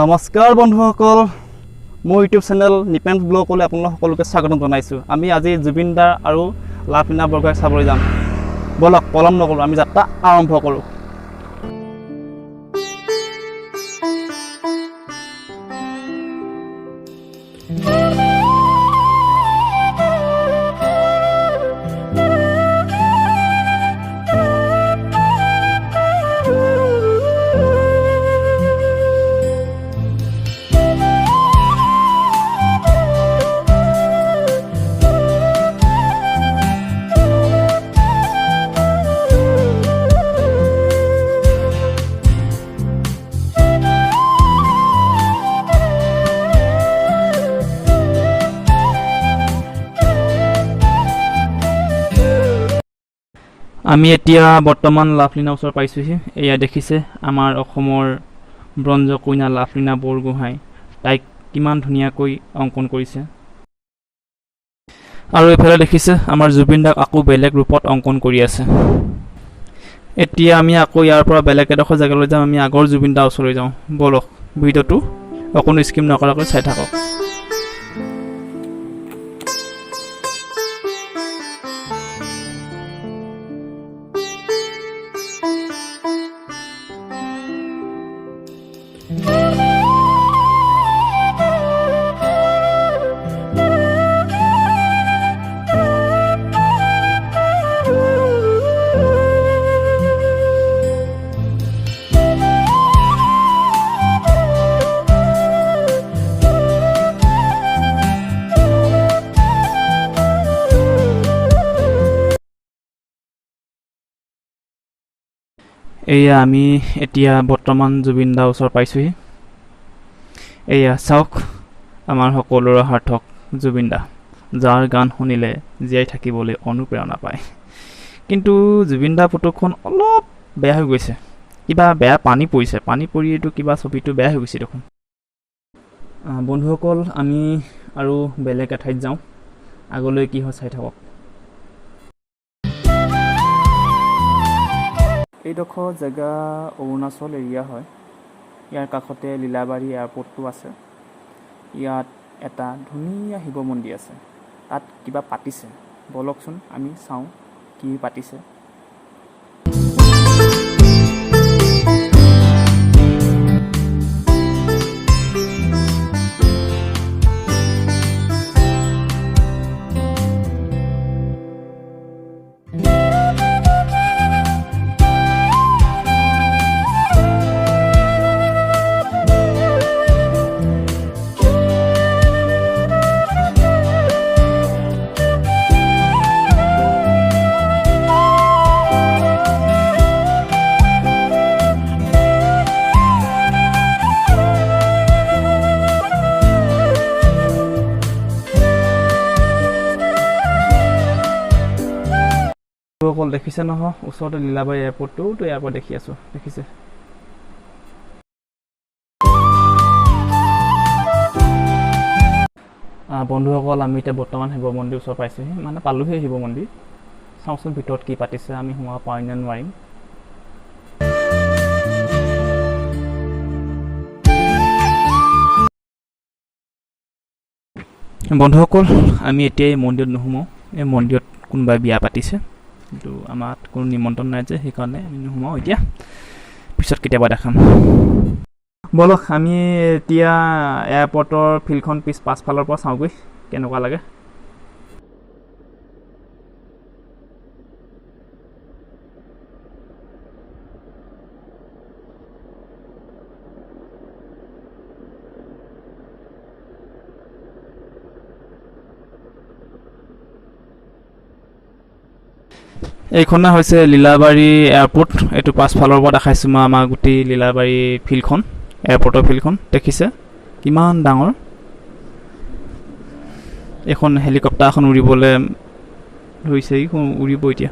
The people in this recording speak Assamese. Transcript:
নমস্কাৰ বন্ধুসকল, মোৰ ইউটিউব চেনেল নিপেন ব্লগলৈ আপোনালোক সকলোকে স্বাগতম জনাইছোঁ। আমি আজি জুবিন দা আৰু লাভলীনা বৰগোহাঁইক চাবলৈ যাম। ব'লক, পলম নকৰোঁ, আমি যাত্ৰা আৰম্ভ কৰোঁ। আমি এতিয়া বৰ্তমান লাভলীনা ওচৰ পাইছোঁহি। এয়া দেখিছে আমাৰ অসমৰ ব্ৰঞ্জ কইনা লাভলীনা বৰগোহাঁই, তাইক কিমান ধুনীয়াকৈ অংকন কৰিছে। আৰু এইফালে দেখিছে আমাৰ জুবিন দাক আকৌ বেলেগ ৰূপত অংকন কৰি আছে। এতিয়া আমি আকৌ ইয়াৰ পৰা বেলেগ এডোখৰ জেগালৈ যাম। আমি আগৰ জুবিন দাৰ ওচৰলৈ যাওঁ। ব'লক, ভিডিঅ'টো অকণো স্কিপ নকৰাকৈ চাই থাকক। এয়া আমি এতিয়া বৰ্তমান জুবিন দাৰ ওচৰ পাইছোঁহি। এয়া চাওক, আমাৰ সকলোৰে সাৰ্থক জুবিন দা, যাৰ গান শুনিলে জীয়াই থাকিবলৈ অনুপ্ৰেৰণা পায়। কিন্তু জুবিন দা ফটোখন অলপ বেয়া হৈ গৈছে, কিবা বেয়া পানী পৰিছে, পানী পৰি এইটো কিবা ছবিটো বেয়া হৈ গৈছে দেখোন। বন্ধুসকল, আমি আৰু বেলেগ এঠাইত যাওঁ, আগলৈ কি হয় চাই থাকক। এইডোখৰ জেগা অৰুণাচল এৰিয়া হয়। ইয়াৰ কাষতে লীলাবাৰী এয়াৰপৰ্টটো আছে। ইয়াত এটা ধুনীয়া শিৱ মন্দিৰ আছে, তাত কিবা পাতিছে। ব'লকচোন আমি চাওঁ কি পাতিছে। অকল দেখিছে নহয়, ওচৰতে লীলাবাৰী এয়াৰপৰ্টটো, তো ইয়াৰ পৰা দেখি আছোঁ, দেখিছে। বন্ধুসকল, আমি এতিয়া বৰ্তমান শিৱ মন্দিৰ ওচৰ পাইছোঁহি, মানে পালোহি শিৱ মন্দিৰ। চাওঁচোন ভিতৰত কি পাতিছে, আমি সোমাব পাৰিম নে নোৱাৰিম। বন্ধুসকল, আমি এতিয়া এই মন্দিৰত নোসোমাওঁ। এই মন্দিৰত কোনোবাই বিয়া পাতিছে, কিন্তু আমাৰ কোনো নিমন্ত্ৰণ নাই যে, সেইকাৰণে আমি নোসোমাওঁ এতিয়া, পিছত কেতিয়াবা দেখাম। ব'লক, আমি এতিয়া এয়াৰপৰ্টৰ ফিল্ডখন পাছফালৰ পৰা চাওঁগৈ কেনেকুৱা লাগে। এইখনে হৈছে লীলাবাৰী এয়াৰপৰ্ট। এইটো পাছফালৰ পৰা দেখাইছোঁ মই আমাৰ গোটেই লীলাবাৰী ফিল্ডখন, এয়াৰপৰ্টৰ ফিল্ডখন দেখিছে কিমান ডাঙৰ। এইখন হেলিকপ্টাৰ এখন উৰিবলৈ ধৰিছে, উৰিব এতিয়া।